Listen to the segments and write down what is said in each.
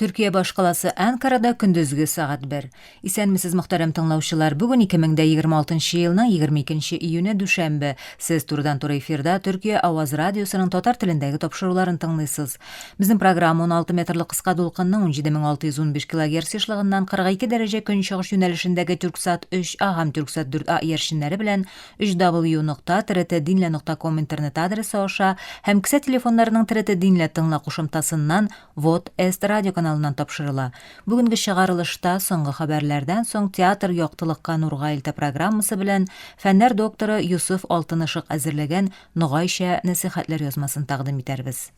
Төркия башкаласы Анкарада көндезге сәгать 1. Исәнмесез, мөхтәрәм тыңлаучылар. Бүген 2026 елның 22 июне дүшәмбе. Сез турыдан-туры эфирда Төркия Аваз радиосының татар телендәге тапшыруларын тыңлыйсыз. Безнең программа 16 метрлы кыска дулкынның 17615 килогерц ешлыгыннан 42 дәрәҗә көнчыгыш юнәлешендәге Тюрксат 3А һәм Тюрксат 4А иярченнәре белән 3w.trtdinle.com интернет адресы аша һәм кесә телефоннарының TRT Dinle тыңла кушымтасыннан Вот Эст радио каналыннан тапшырыла. Бүгенге чыгарылышта соңгы хәбәрләрдән соң театр яктылыкка нурга илтә программасы белән фәннәр докторы Йосыф Алтынышык әзерләгән Ногайча нәсыйхәтләр язмасын тәкъдим итәрбез.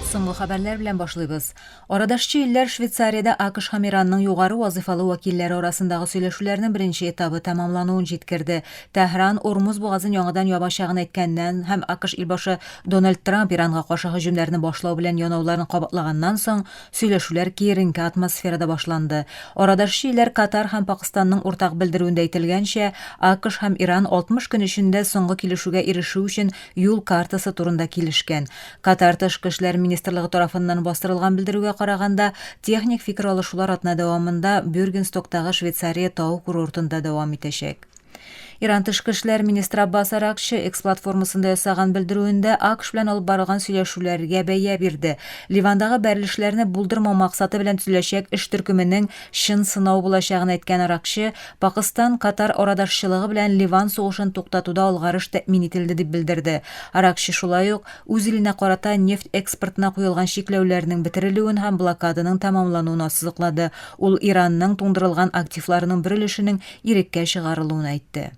Соңгы хәбәрләр белән башлыйбыз. Арадашчы илләр Швейцариядә АКШ һәм Иранның югары вазыйфалы вәкилләре арасындагы сөйләшүләрнең беренче этабы тәмамлануын җиткерде. Тәһран Ормуз бугазын яңадан ябачагын әйткәннән һәм АКШ илбашы Дональд Трамп Иранга каршы һөҗүмнәрне башлау белән янауларын кабатлаганнан соң, сөйләшүләр киеренке атмосферада башланды. Арадашчы илләр Катар һәм Пакыстанның уртак белдерүендә әйтелгәнчә, АКШ һәм Иран 60 көн эчендә соңгы килешүгә ирешү өчен юл картасы турында килешкән. Катар Тышкы эшләр министрлыгы тарафыннан бастырылган белдерүгә караганда, техник фикер алышулар атна дәвамында Бюргенстоктагы Швейцария тау курортында дәвам итәчәк. Иран тышкы эшләр министры Аббас Аракчы X платформасында ясаган белдерүендә АКШ белән алып барылган сөйләшүләргә бәя бирде. Ливандагы бәрелешләрне булдырмау максаты белән төзеләчәк эш төркеменең чын сынау булачагын әйткән Аракчы, Пакыстан-Катар арадашчылыгы белән Ливан сугышын туктатуда алгарыш тәэмин ителде дип белдерде. Аракчы шулай ук үз иленә карата нефть экспортына куелган чикләүләрнең бетерелүен һәм блокаданың тәмамлануын ассызыклады. Ул Иранның туңдырылган активларының бер өлешенең иреккә чыгарылуын әйтте.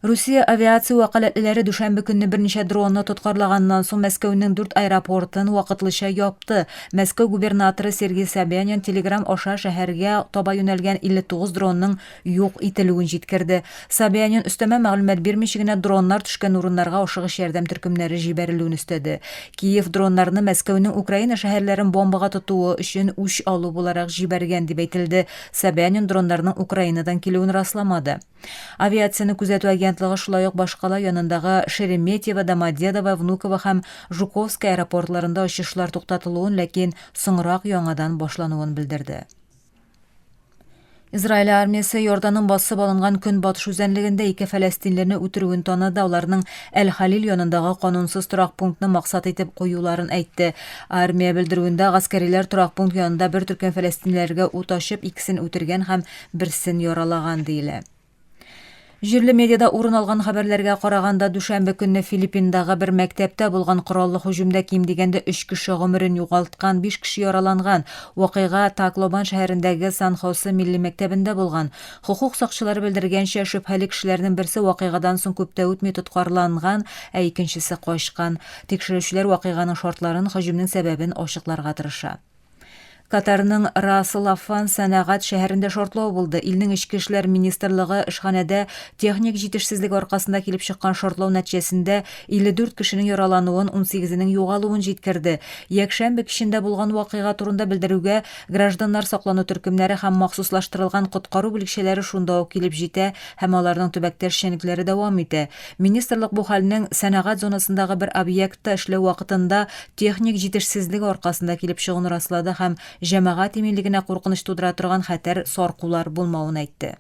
Русия авиация вәкаләтлеләре дүшәмбе көнне берничә дронны тоткарлаганнан соң Мәскәүнең дүрт аэропортын вакытлыча япты. Мәскәү губернаторы Сергей Собянин Telegram аша шәһәргә таба юнәлгән 59 дронның юк ителүен җиткерде. Собянин өстәмә мәгълүмат бирмичә генә дроннар төшкән урыннарга ашыгыч ярдәм төркемнәре җибәрелүен өстәде. Киев дроннарны Мәскәүнең Украина шәһәрләрен бомбага тотуы өчен үч алу буларак җибәргән дип әйтелде. Собянин дроннарның Украинадан килүен расламады. Авиацияне күзәтү агентлыгы шулай ук башкала янындагы Шереметьево, Домодедово, Внуково һәм Жуковское аэропортларында очышлар туктатылуын, ләкин соңрак яңадан башлануын белдерде. Израиль армиясе Йорданның басып алынган көнбатыш үзәнлегендә ике фәләстинлене үтерүен таныды, аларның Әл-Халил янындагы канунсыз торак пунктны максат итеп куюларын әйтте. Армия белдерүендә гаскәриләр торак пункт янында бер төркем фәләстинлеләргә ут ачып, икесен үтергән һәм берсен яралаган диелә. Җирле медиада урын алган хәбәрләргә караганда, дүшәмбе көнне Филиппиндагы бер мәктәптә булган кораллы һөҗүмдә ким дигәндә өч кеше гомерен югалткан, биш кеше яраланган. Вакыйга Таклобан шәһәрендәге Сан-Хосе милли мәктәбендә булган. Хокук сакчылары белдергәнчә, шөбһәле кешеләрнең берсе вакыйгадан соң күп тә үтми тоткарланган, ә икенчесе качкан. Тикшерүчеләр вакыйганың шартларын, һөҗүмнең сәбәбен ачыкларга тырыша. Катарның Рас-Лаффан сәнәгать шәһәрендә шартлау булды. Илнең Эчке эшләр министрлыгы эшханәдә техник җитешсезлек аркасында килеп чыккан шартлау нәтиҗәсендә 54 кешенең яралануын, 18-енең югалуын җиткерде. Якшәмбе кичендә булган вакыйга турында белдерүгә гражданнар саклану төркемнәре һәм махсуслаштырылган коткару бүлекчәләре шунда ук килеп җитә һәм аларның төбәктә эшчәнлекләре дәвам итә. Министрлык бу хәлнең сәнәгать зонасындагы бер объектта эшләү вакытында техник җитешсезлек аркасында килеп чыгуын раслады һәм җәмәгать иминлегенә куркыныч тудыра торган хәтәр саркулар булмавын әйтте.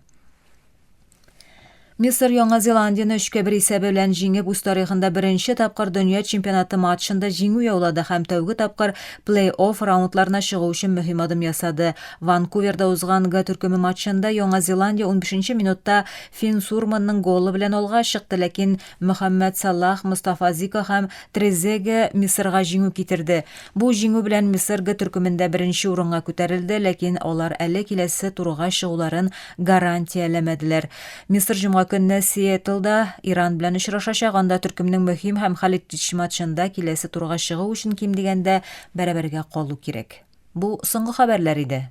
Мисыр Яңа Зеландияне 3-1 исәбе белән җиңеп, үз тарихында беренче тапкыр дөнья чемпионаты матчында җиңү яулады һәм тәүге тапкыр плей-офф раундларына чыгу өчен мөһим адым ясады. Ванкуверда узган Г төркеме матчында Яңа Зеландия 15 нче минутта Финн Сурманның голы белән алга чыкты, ләкин Мөхәммәд Салах, Мостафа Зико һәм Трезеге Мисырга җиңү китерде. Бу җиңү белән Мисыр Г төркемендә беренче урынга күтәрелде, ләкин алар әле киләсе турга чыгуларын гарантияләмәделәр. Мисыр җомга көнне Сиэтлда Иран белән очрашачак, анда төркемнең мөһим һәм хәлиткеч матчында киләсе турга чыгу өчен ким дигәндә бәрабәргә калу кирәк. Бу соңгы хәбәрләр иде.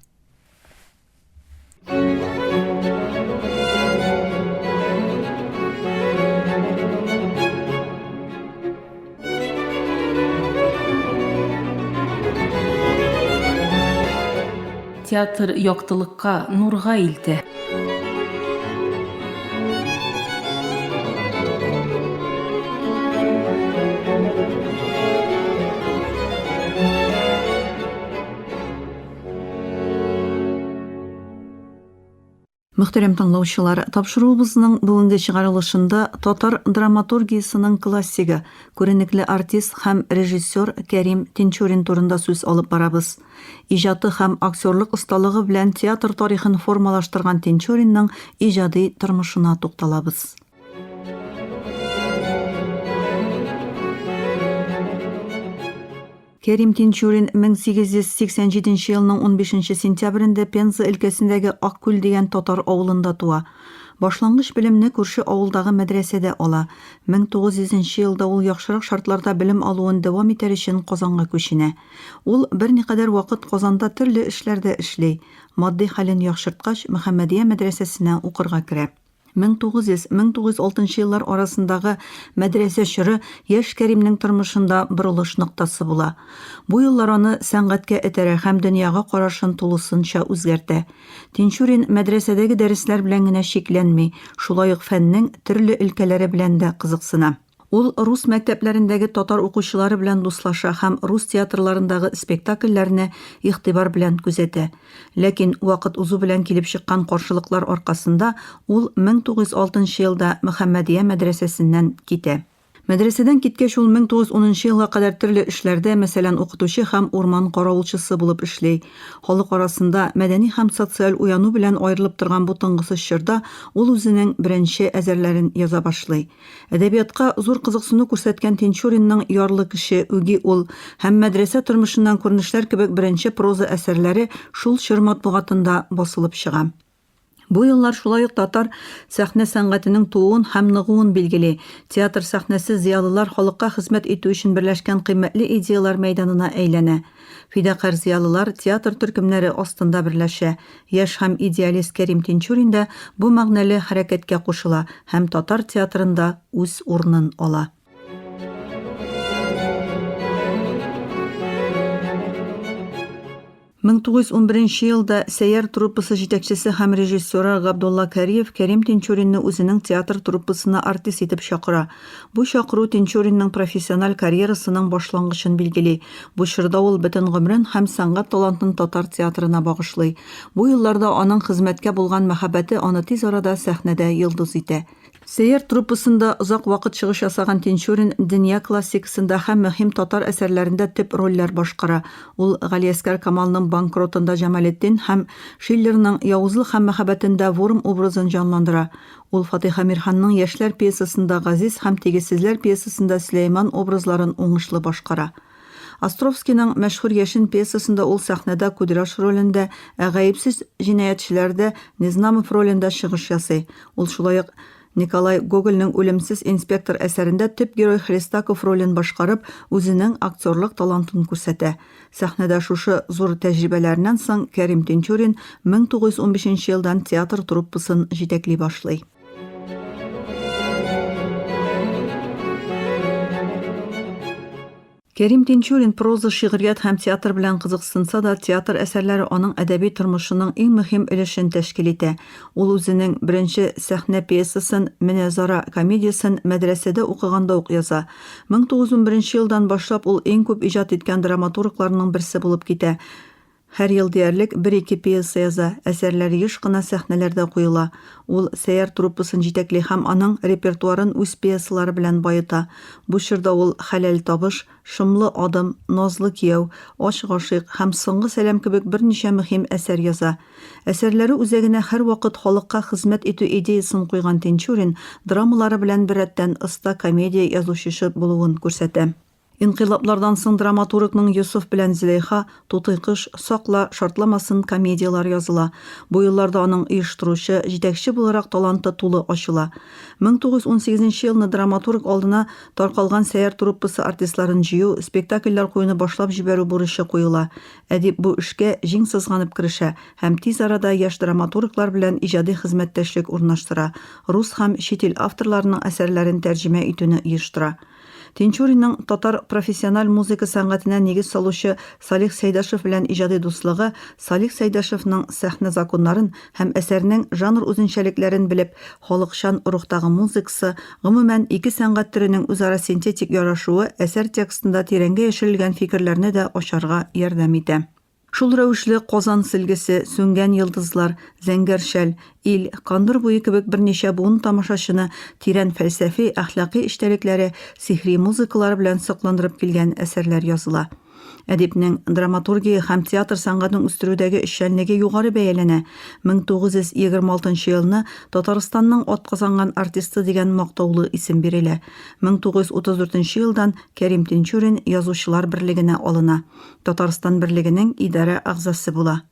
Театр яктылыкка, нурга илтә. Мөхтәрәм тыңлаучылар, тапшыруыбызның бүгенге чыгарылышында татар драматургиясенең классигы, күренекле артист һәм режиссер Кәрим Тинчурин турында сүз алып барабыз. Иҗаты һәм актерлык осталыгы белән театр тарихын формалаштырган Тинчуринның иҗади тормышына тукталабыз. Кәрим Тинчурин 1887 елның унбишенче сентябрендә Пенза өлкәсендәге Аккүл дигән татар авылында туа. Башлангыч белемне күрше авылдагы мәдрәсәдә ала. 1900 нче елда ул яхшырак шартларда белем алуын дәвам итәр өчен Казанга күченә. Ул берникадәр вакыт Казанда төрле эшләрдә эшли. Матди хәлен яхшырткач, Мөхәммәдия мәдрәсәсенә укырга керә. 1900-1906 еллар арасындагы мәдрәсә чоры яшь Кәримнең тормышында борылыш ноктасы була. Бу еллар аны сәнгатькә этәрә һәм дөньяга карашын тулысынча үзгәртә. Тинчурин мәдрәсәдәге дәресләр белән генә чикләнми, шулай ук фәннең төрле өлкәләре белән дә кызыксына. Ул рус мәктәпләрендәге татар укучылары белән дуслаша һәм рус театрларындагы спектакльләрне игътибар белән күзәтә. Ләкин вакыт узу белән килеп чыккан каршылыклар аркасында ул 1906 нчы елда Мөхәммәдия мәдрәсәсеннән китә. Мәдрәсәдән киткәч ул 1910 нчы елга кадәр төрле эшләрдә, мәсәлән, укытучы һәм урман каравылчысы булып эшли. Халык арасында мәдәни һәм социаль уяну белән аерылып торган бу тынгысыз чорда ул үзенең беренче әзәрләрен яза башлый. Әдәбиятка зур кызыксыну күрсәткән Тинчуринның Ярлы кеше, Үги ул һәм Мәдрәсә тормышыннан күренешләр кебек беренче проза әсәрләре шул чор матбугатында басылып чыга. Бу еллар шулай ук татар сәхнә сәнгатенең тууын һәм ныгуын билгели. Театр сәхнәсе зыялылар халыкка хезмәт итү өчен берләшкән кыйммәтле идеяләр мәйданына әйләнә. Фидакарь зыялылар театр төркемнәре астында берләшә, Яшь һәм идеалист Кәрим Тинчурин да бу мәгънәле хәрәкәткә кушыла һәм татар театрында үз урынын ала. 1911 елда Сәйяр труппасы җитәкчесе һәм режиссеры Габдулла Кариев Кәрим Тинчуринны үзенең театр труппасына артист итеп чакыра. Бу чакыру Тинчуринның профессиональ карьерасының башлангычын билгели. Бу чорда ул бөтен гомерен һәм сәнгать талантын татар театрына багышлый. Бу елларда аның хезмәткә булган мәхәббәте аны тиз арада сәхнәдә йолдыз итә. Сәйяр труппасында озак вакыт чыгыш ясаган Тинчурин дөнья классикасында һәм мөһим татар әсәрләрендә төп рольләр башкара. Ул Галиәсгар Камалның Банкротында Җамалетдин һәм Шиллерның Явызлык һәм мәхәббәтендә Вурм образын җанландыра. Ул Фатыйх Әмирханның Яшьләр пьесасында Газиз һәм Тигезсезләр пьесасында Сөләйман образларын уңышлы башкара. Островскийның мәшһүр Яшен пьесасында ул сәхнәдә Кудряш ролендә, ә Гаепсез җинаятьчеләр дә Незнамов ролендә чыгыш ясый. Ул шулай ук Николай Гогольнең Үлемсез инспектор әсәрендә төп герой Хлестаков ролен башкарып, үзенең актерлык талантын күрсәтә. Сәхнәдә шушы зур тәҗрибәләреннән соң Кәрим Тинчурин 1915 елдан театр труппасын җитәкли башлый. Кәрим Тинчурин проза, шигърият һәм театр белән кызыксынса да, театр әсәрләре аның әдәби тормышының иң мөһим өлешен тәшкил итә. Ул үзенең беренче сәхнә пьесасын, Менә Зара комедиясен мәдрәсәдә укыганда ук яза. 1911 елдан башлап ул иң күп иҗат иткән драматургларның берсе булып китә. Һәр ел диярлек бер-ике пьеса яза, әсәрләре еш кына сәхнәләрдә куела. Ул Сәйяр труппасын җитәкли һәм аның репертуарын үз пьесалары белән баета. Бу чорда ул Хәләл табыш, Шомлы адым, Назлы кияү, Ач гашыйк һәм Соңгы сәлам кебек берничә мөһим әсәр яза. Әсәрләре үзәгенә һәрвакыт халыкка хезмәт итү идеясен куйган Тинчурин драмалары белән беррәттән оста комедия язучычы булуын күрсәтә. Инкыйлаблардан соң драматургның Йосыф белән Зөләйха, Тутый кош, Сакла, шартламасын комедияләре языла. Бу елларда аның оештыручы, җитәкче буларак таланты тулы ачыла. 1918 нче елны драматург алдына таркалган Сәйяр труппасы артистларын җыю, спектакльләр куюны башлап җибәрү бурычы куела. Әдип бу эшкә җиң сызганып керешә һәм тиз арада яшь драматурглар белән иҗади хезмәттәшлек урнаштыра, рус һәм чит ил авторларының әсәрләрен тәрҗемә итүне оештыра. Тинчуринның татар профессиональ музыка сәнгатенә нигез салучы Салих Сәйдәшев белән иҗади дуслыгы Салих Сәйдәшевның сәхнә законнарын һәм әсәрнең жанр үзенчәлекләрен белеп, халыкчан рухтагы музыкасы, гомумән, ике сәнгать төренең үзара синтетик ярашуы әсәр текстында тирәнгә яшерелгән фикерләрне дә ачарга ярдәм итә. Шул рәвешле Казан сөлгесе, Сүнгән йолдызлар, Зәңгәр шәл, Ил, Кандыр буе кебек берничә буын тамашачыны тирән фәлсәфи, әхлакый эчтәлекләре, сихри музыкалары белән сокландырып килгән әсәрләр языла. Әдипнең драматургия һәм театр сәнгатен үстерүдәге эшчәнлеге югары бәяләнә. 1926 елны Татарстанның атказанган артисты дигән мактаулы исем бирелә. 1934 елдан Кәрим Тинчурин Язучылар берлегенә алына. Татарстан берлегенең идарә әгъзасы була.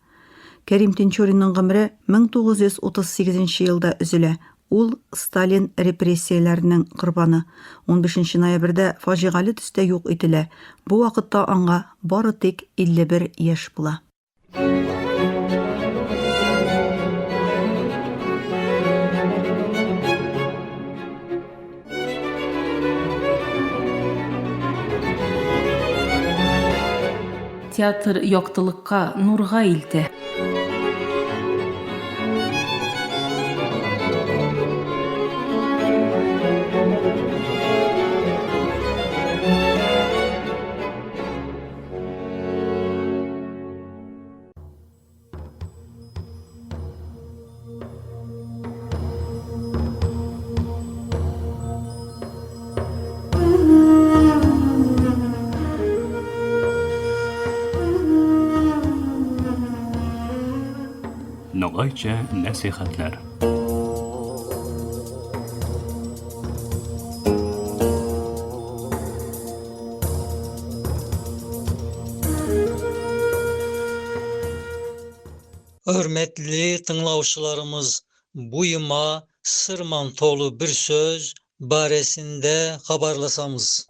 Кәрим Тинчуринның гомере 1938 нче елда өзелә, ул Сталин репрессияләренең корбаны. 15 ноябрьдә фаҗигале төстә юк ителә, бу вакытта аңа бары тик 51 яшь була. Театр яктылыкка, нурга илтә. Ногайча нәсихәтләр. Hörmətli tınglavçılarımız, buyuma sırman tolu bir söz baresinde habarlasamız.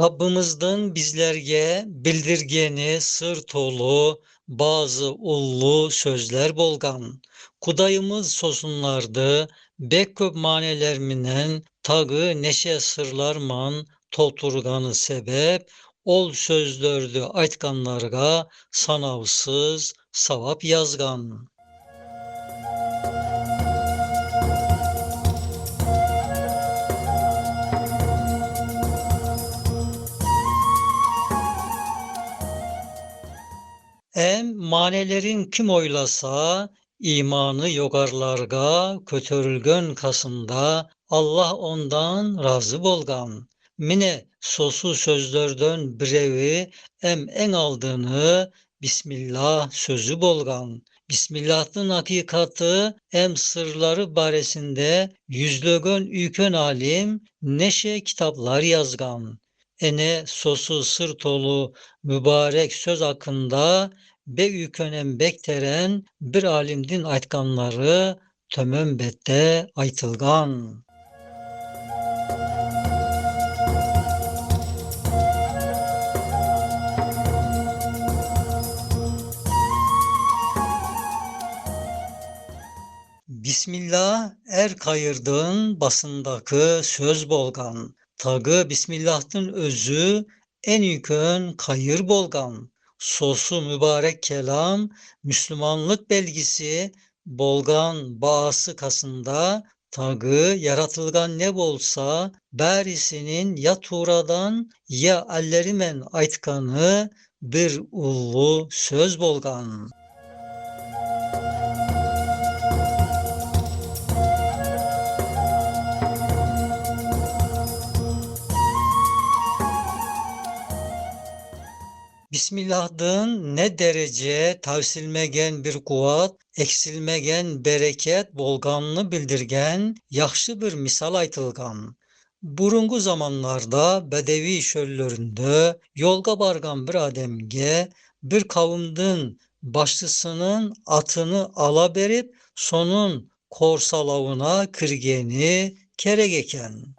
Rabbimizden bizlerge bildirgeni sır tolu bazı ullu sözler bolgan. Kudayımız sosunlardı bek köp maneler minen tagı neşe sırlarman tolturganı sebep ol sözlördü aytkanlarga sanavsız savap yazgan. Em manelerin kim oylasa imanı yogarlarga kötörülgön kasında Allah ondan razı bolgan. Mine sosu sözlerden birevi em en aldığını Bismillah sözü bolgan. Bismillah'ın hakikatı em sırları baresinde yüzlögön üyken alim neşe kitaplar yazgan. Ene sosu sır tolu mübarek söz hakkında be üykönen bekteren bir alimdin aytkanları tömön bette aytılgan. Bismillah er kayırdığın basındaki söz bolgan. Tagı Bismillah'tın özü en yükön kayır bolgan. Sosu mübarek kelam, Müslümanlık belgisi bolgan bağısı kasında tagı yaratılgan ne bolsa berisinin ya Tuğra'dan ya allerimen aytkanı bir ullu söz bolgan. Bismillah'dın ne derece tavsilmegen bir kuvat, eksilmegen bereket bolganını bildirgen yaxşı bir misal aytılgan. Burungu zamanlarda Bedevi çöllerinde yolga bargan bir ademge bir kavimdin başlısının atını ala berip sonun korsalavına kirgeni kerek eken.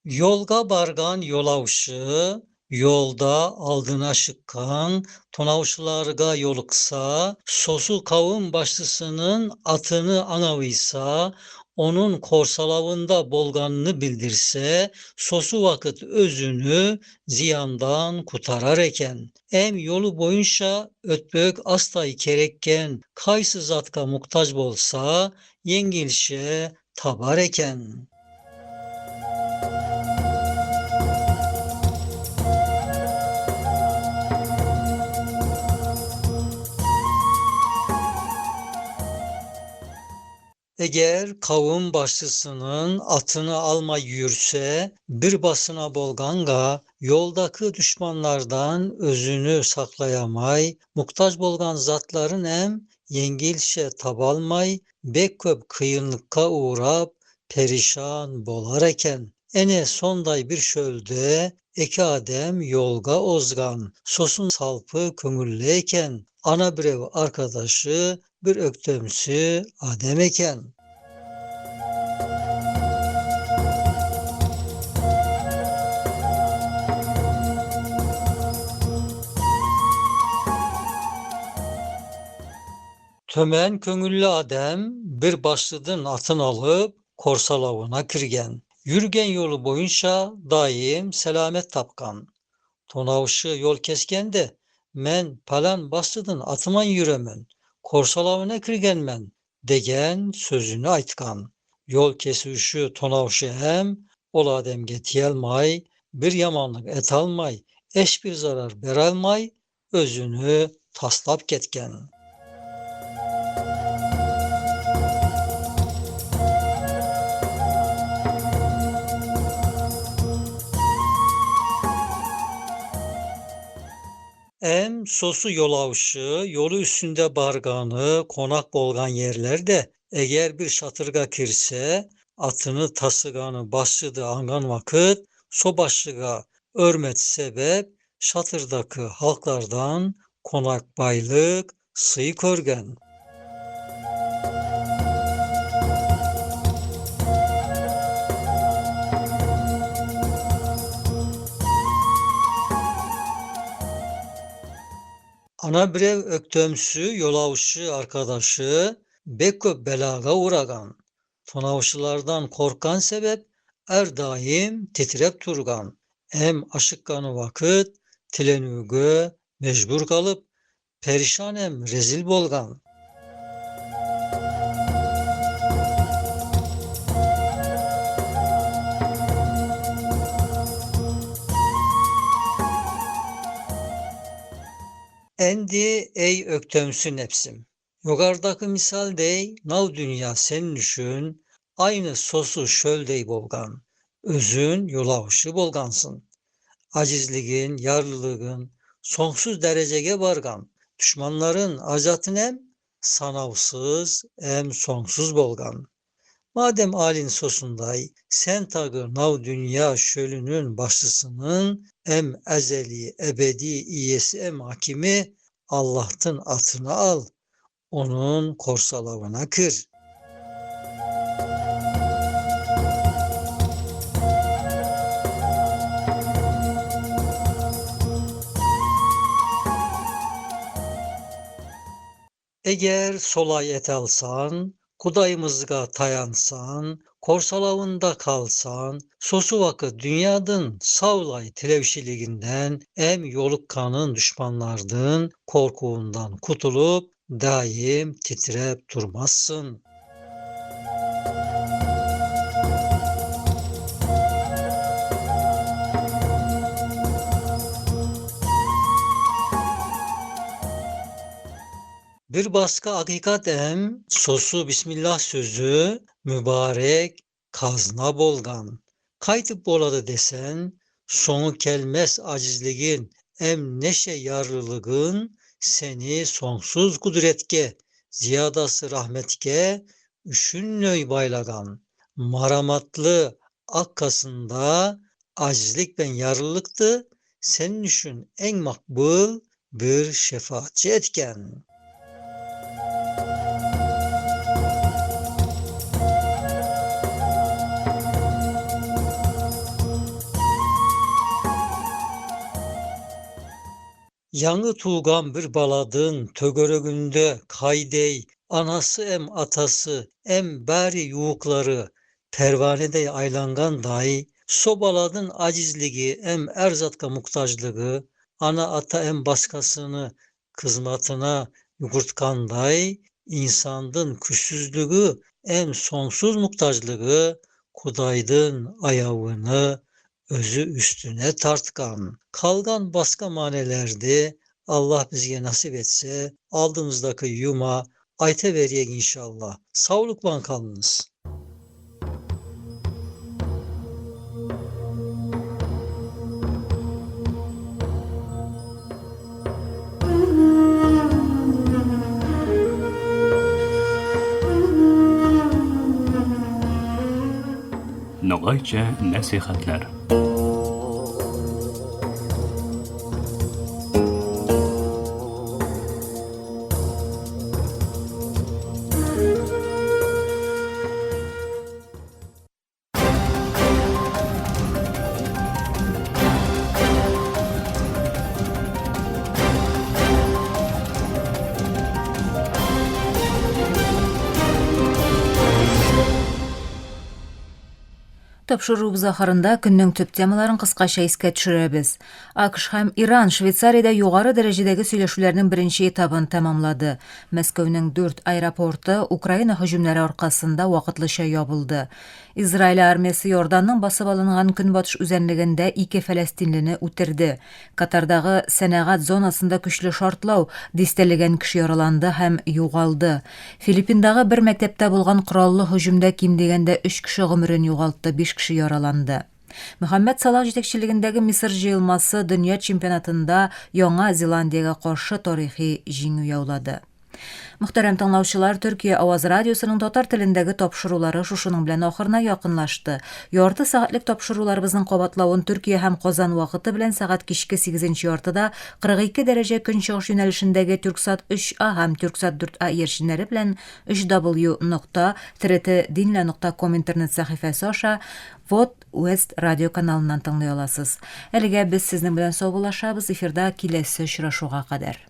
Yolga bargan yolawşy yolda aldyna şykkan tonawşylarga yoluksa, sosu kavim başçysynyň atyny aňawysa, onun korsalawynda bolganyny bildirse, sosu wakyt özüni zyýandan kutarar eken. Em ýoly boýunça ötbek astaý kerekken kaýsy zatka muktaç bolsa, ýeňilşe tabar eken. Eger kavim başçysynyň atyny almaý ýürse, bir basyna bolganga, ýoldaky duşmanlardan özüni saklaýamaý, muktaç bolgan zatlaryn em ýeňilşe tabalmaý, bek köp kynlykka ugrap, perişan bolar eken. Ene sonday bir şölde eki adem ýolga ozgan, sosun salpy köňülli eken. Ana birew arkadaşy bir ökdemsi adem eken. Tömen köňülli adem bir başlydyn atyn alyp, korsalawyna kirgen. Ýürgen ýoly boýunça daýym selamet tapgan. Tonawşy ýol keskende, Men palan başlydyn atyman ýüremen, korsalawyna kirgenmen degen sözüni aýtgan. Ýol kesişi tonawşy hem ol ademge tiýelmaý, bir ýamanlyk etalmaý, eş bir zarar beralmaý, özüni taslap ketgen. Em sosu ýolawşy ýoly üstünde bargany konak bolgan ýerlerde eger bir şatyrga kirse, atyny tasygany başlydy aňan wakyt, so başlyga örmet sebep şatyrdaky halklardan konakbaýlyk syý körgen. Ana birew ökdemsi ýolawşy arkadaşy bek köp belaga ugragan. Tonawşylardan korkan sebep är daýym titrep turgan. Em aşykgany wakyt tilenüge mejbur galyp, perişan em rezil bolgan. Endi eý ökdemsi nepsim! Ýokardaky misal deý naw dünýä senin üçin aýny sosu şöl deý bolgan. Özün ýolawşy bolgansyn. Ajizligin, ýarlylygyn soňsuz derejege bargan. Duşmanlaryn ajatyn em sanawsyz em soňsuz bolgan. Madem alin sosunday, sen tagy naw dünýä şölüniň başçysynyň em ezeli, ebedi iýesi em hakimi Allah'tyn atyny al, onuň korsalawyna kir. Eger solaý etalsan, Hudaýymyzga taýansan, korsalawynda kalsan, sosu wakyt dünýadyn sawlaý tilewşiliginden em ýolukkanyň duşmanlardyn korkuwyndan kutulyp, daýym titrep turmazsyn. Bir başga hakykat em sosu Bismillah sözü mübarek gazna bolgan. Kaýtyp bolady desen, soňy kelmez ajizligin em neşe ýarlylygyn seni soňsuz gudretge, zyýadasy rahmetge üşünlöý baýlagan. Maramatly akkasynda ajizlik ben ýarlylykdy senin üçin eň makbul bir şefaatçy etgen. Яңы туган бер баладын төгөрөгүндө кайдей анасы эм атасы эм бари юуклары pervanedey aylангандай, со баладын ажизлиги эм эр затка муктажлыгы ана ата эм баскасыны кызматына югурткандай, инсандын күчсүздүгү эм соңсуз муктажлыгы Кудайдын аябыны өзү үстүнө тарткан. Калган баска маанелерди Аллах бизге насип этсе, алдымыздакы юма айта берейик иншалла. Саулык калыңыз. Ногайча нәсихәтләр. Тапшыруыбыз ахырында көннең төп темаларын кыскача искә төшерәбез. АКШ һәм Иран Швейцариядә югары дәрәҗәдәге сөйләшүләрнең беренче этабын тәмамлады. Мәскәүнең дүрт аэропорты Украина һөҗүмнәре аркасында вакытлыча ябылды. Израиль армиясе Иорданның басып алынган көнбатыш үзәнлегендә ике фәләстинлене үтерде. Катардагы сәнәгать зонасында көчле шартлау, дистәләгән кеше яраланды һәм югалды. Филиппиндагы бер мәктәптә булган кораллы һөҗүмдә ким дигәндә өч кеше гомерен югалтты, биш кеше яраланды. Мөхәммәд Салах җитәкчелегендәге Мисыр җыелмасы дөнья чемпионатында Яңа Зеландиягә каршы тарихи җиңү яулады. Мөхтәрәм тыңлаучылар, Төркия Аваз радиосының татар телендәге тапшырулары шушының белән ахырына якынлашты. Ярты сәгатьлек тапшыруларыбызның кабатлавын Төркия һәм Казан вакыты белән сәгать кичке сигезенче яртыда 42 дәрәҗә көнчыгыш юнәлешендәге Тюрксат 3А һәм Тюрксат 4А иярченнәре белән 3W нокта TRT-Dinle нокта ком интернет сәхифәсе аша Вот West радио каналыннан тыңлый аласыз. Әлегә без сезнең белән саубуллашабыз, эфирда киләсе очрашуга кадәр.